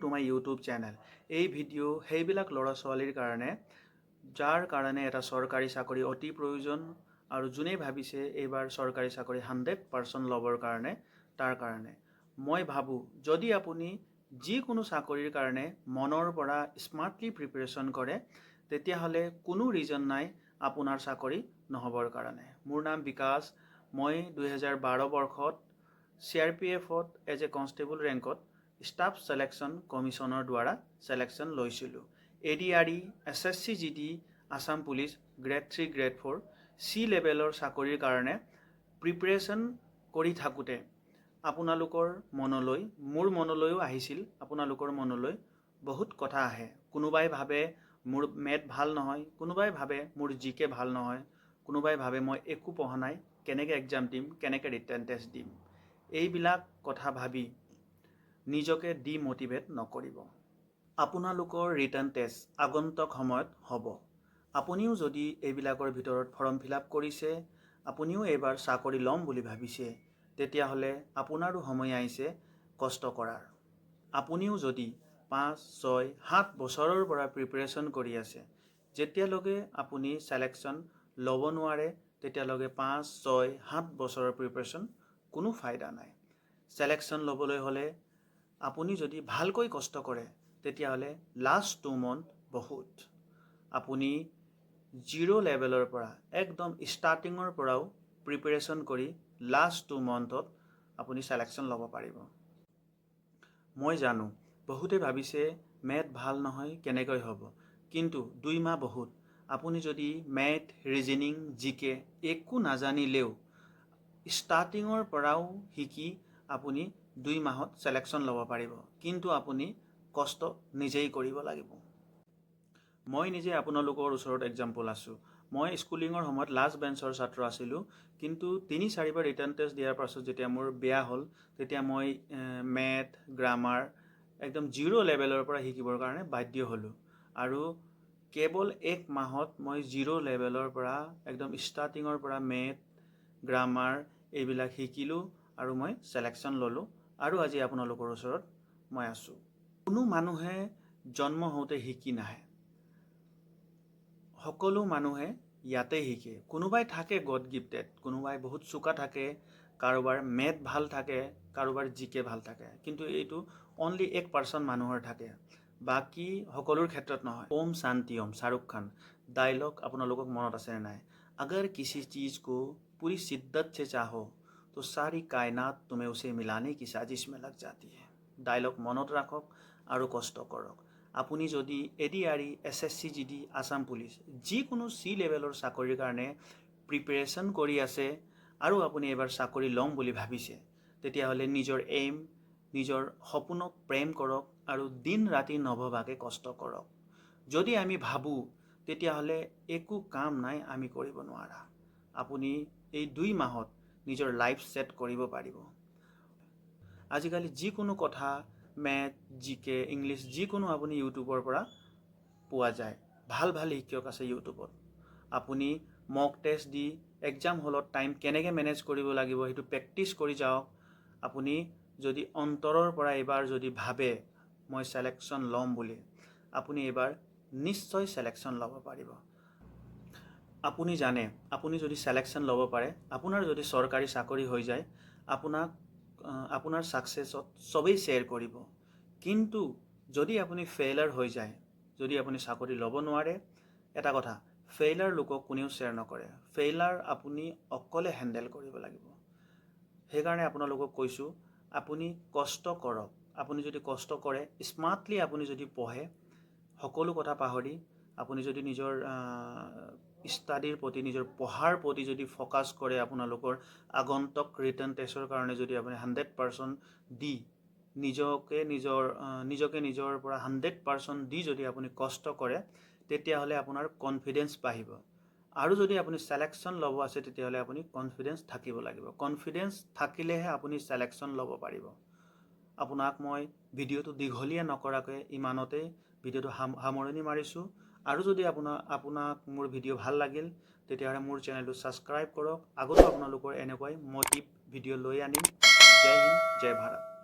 to my YouTube channel. এই video' সেইবিলাক ল'ৰা ছোৱালীৰ কাৰণে, যাৰ কাৰণে এটা চৰকাৰী চাকৰি অতি প্ৰয়োজন আৰু যোনে ভাবিছে এইবাৰ চৰকাৰী চাকৰি 100% ল'বৰ কাৰণে, তাৰ কাৰণে। মই ভাবোঁ, যদি আপুনি যিকোনো চাকৰিৰ কাৰণে মনৰ পৰা স্মাৰ্টলি প্ৰিপেৰেশ্যন কৰে, তেতিয়াহ'লে কোনো ৰিজন নাই আপোনাৰ চাকৰি নহ'বৰ কাৰণে। মোৰ নাম বিকাশ। মই 2012 বৰ্ষত চিআৰপিএফত এজ এ কনষ্টেবল ৰেংকত ষ্টাফ ছিলেকশ্যন কমিশ্যনৰ দ্বাৰা ছিলেকশ্যন লৈছিলোঁ। ADRE, SSC GD, Assam police grade 3, grade 4, C লেভেলৰ চাকৰিৰ কাৰণে প্ৰিপেৰেশ্যন কৰি থাকোঁতে আপোনালোকৰ মনলৈ, মোৰ মনলৈও আহিছিল, আপোনালোকৰ মনলৈ বহুত কথা আহে। কোনোবাই ভাবে মোৰ মেথ ভাল নহয়, কোনোবাই ভাবে মোৰ জিকে ভাল নহয়, কোনোবাই ভাবে মই একো পঢ়া নাই, কেনেকৈ এক্সাম দিম, কেনেকৈ ৰিটেন টেষ্ট দিম। এইবিলাক কথা ভাবি নিজকে ডিম'টিভেট নকৰিব। আপোনালোকৰ ৰিটেন টেষ্ট আগন্তুক সময়ত হ'ব। আপুনিও যদি এইবিলাকৰ ভিতৰত ফৰ্ম ফিল আপ কৰিছে, আপুনিও এইবাৰ চাকৰি ল'ম বুলি ভাবিছে, তেতিয়াহ'লে আপোনাৰো সময় আহিছে কষ্ট কৰাৰ। আপুনিও যদি 5, 6, 7 বছৰৰ পৰা প্ৰিপেৰেশ্যন কৰি আছে, যেতিয়ালৈকে আপুনি ছিলেকশ্যন ল'ব নোৱাৰে, তেতিয়ালৈকে 5, 6, 7 বছৰৰ প্ৰিপেৰেশ্যন কোনো ফাইদা নাই। ছিলেকশ্যন ল'বলৈ হ'লে আপুনি যদি ভালকৈ কষ্ট কৰে, তেতিয়াহ'লে লাষ্ট 2 মন্থ বহুত। আপুনি জিৰ' লেভেলৰ পৰা, একদম ষ্টাৰ্টিঙৰ পৰাও প্ৰিপেৰেশ্যন কৰি লাষ্ট 2 মন্থত আপুনি ছিলেকশ্যন ল'ব পাৰিব। মই জানো, বহুতে ভাবিছে মেথ ভাল নহয়, কেনেকৈ হ'ব। কিন্তু 2 মাহ বহুত। আপুনি যদি মেথ, ৰিজনিং, জিকে একো নাজানিলেও ষ্টাৰ্টিঙৰ পৰাও শিকি আপুনি 2 মাহত ছিলেকশ্যন ল'ব পাৰিব। কিন্তু আপুনি কষ্ট নিজেই কৰিব লাগিব। মই নিজে আপোনালোকৰ ওচৰত এক্সাম্পল আছোঁ। মই স্কুলিঙৰ সময়ত লাষ্ট বেঞ্চৰ ছাত্ৰ আছিলোঁ। কিন্তু তিনি চাৰিবাৰ ৰিটেন টেষ্ট দিয়াৰ পাছত যেতিয়া মোৰ বেয়া হ'ল, তেতিয়া মই মেথ, গ্ৰামাৰ একদম জিৰ' লেভেলৰ পৰা শিকিবৰ কাৰণে বাধ্য হ'লোঁ আৰু কেৱল এক মাহত মই জিৰ' লেভেলৰ পৰা, একদম ষ্টাৰ্টিঙৰ পৰা মেথ, গ্ৰামাৰ এইবিলাক শিকিলোঁ আৰু মই ছিলেকশ্যন ল'লোঁ আৰু আজি আপোনালোকৰ ওচৰত মই আছোঁ। কোনো মানুহে জন্ম হওঁতে শিকি নাহে। সকলো মানুহে ইয়াতে শিকে। কোনোবাই থাকে গড গিফটেড, কোনোবাই বহুত চোকা থাকে, কাৰোবাৰ মেথ ভাল থাকে, কাৰোবাৰ জিকে ভাল থাকে। কিন্তু এইটো অনলি 1% মানুহৰ থাকে, বাকী সকলোৰ ক্ষেত্ৰত নহয়। ওম শান্তি ওম, শ্বাহৰুখ খান ডাইলগ আপোনালোকক মনত আছেনে নাই? अगर किसी चीज़ को पूरी शिद्दत से चाहो तो सारी कायनात तुम्हें उसे मिलाने की साजिश में लग जाती है। ডাইলগ মনত ৰাখক আৰু কষ্ট কৰক। আপুনি যদি ADRE, SSC GD, Assam police, যিকোনো চি লেভেলৰ চাকৰিৰ কাৰণে প্ৰিপেৰেশ্যন কৰি আছে আৰু আপুনি এইবাৰ চাকৰি ল'ম বুলি ভাবিছে, তেতিয়াহ'লে নিজৰ এইম, নিজৰ সপোনক প্ৰেম কৰক আৰু দিন ৰাতি নভবাকৈ কষ্ট কৰক। যদি আমি ভাবোঁ, তেতিয়াহ'লে একো কাম নাই আমি কৰিব নোৱাৰা। আপুনি এই 2 মাহত নিজৰ লাইফ ছেট কৰিব পাৰিব। আজিকালি যিকোনো কথা, মেথ, জিকে, ইংলিছ, যিকোনো আপুনি ইউটিউবৰ পৰা পোৱা যায়। ভাল ভাল শিক্ষক আছে ইউটিউবত। আপুনি মক টেষ্ট দি এক্সাম হলত টাইম কেনেকৈ মেনেজ কৰিব লাগিব, সেইটো প্ৰেক্টিছ কৰি যাওক। আপুনি যদি অন্তৰৰ পৰা এইবাৰ যদি ভাবে মই ছিলেকশ্যন ল'ম বুলি, আপুনি এইবাৰ নিশ্চয় ছিলেকশ্যন ল'ব পাৰিব। আপুনি জানে, আপুনি যদি ছিলেকশ্যন ল'ব পাৰে, আপোনাৰ যদি চৰকাৰী চাকৰি হৈ যায়, আপোনাক আপোনাৰ ছাকচেছত চবেই শ্বেয়াৰ কৰিব। কিন্তু যদি আপুনি ফেইলাৰ হৈ যায়, যদি আপুনি চাকৰি ল'ব নোৱাৰে, এটা কথা, ফেইলাৰ লোকক কোনেও শ্বেয়াৰ নকৰে। ফেইলাৰ আপুনি অকলে হেণ্ডেল কৰিব লাগিব। সেইকাৰণে আপোনালোকক কৈছোঁ, আপুনি কষ্ট কৰক। আপুনি যদি কষ্ট কৰে, স্মাৰ্টলি আপুনি যদি পঢ়ে, সকলো কথা পাহৰি আপুনি যদি নিজৰ ষ্টাডিৰ প্ৰতি, নিজৰ পঢ়াৰ প্ৰতি যদি ফ'কাছ কৰে, আপোনালোকৰ আগন্তুক ৰিটেন টেষ্টৰ কাৰণে যদি আপুনি 100% দি নিজকে নিজৰ পৰা 100% দি যদি আপুনি কষ্ট কৰে, তেতিয়াহ'লে আপোনাৰ কনফিডেঞ্চ বাঢ়িব। আৰু যদি আপুনি ছিলেকশ্যন ল'ব আছে, তেতিয়াহ'লে আপুনি কনফিডেঞ্চ থাকিব লাগিব। কনফিডেঞ্চ থাকিলেহে আপুনি ছিলেকশ্যন ল'ব পাৰিব। আপোনাক মই ভিডিঅ'টো দীঘলীয়া নকৰাকৈ ইমানতেই ভিডিঅ'টো সামৰণি মাৰিছোঁ। আৰু যদি আপোনাক মোৰ ভিডিঅ' ভাল লাগিল, তেতিয়াহ'লে মোৰ চেনেলটো ছাবস্ক্ৰাইব কৰক। আগতো আপোনালোকৰ এনেকুৱাই মটিভ ভিডিঅ' লৈ আনিম। জয় হিন্দ, জয় ভাৰত।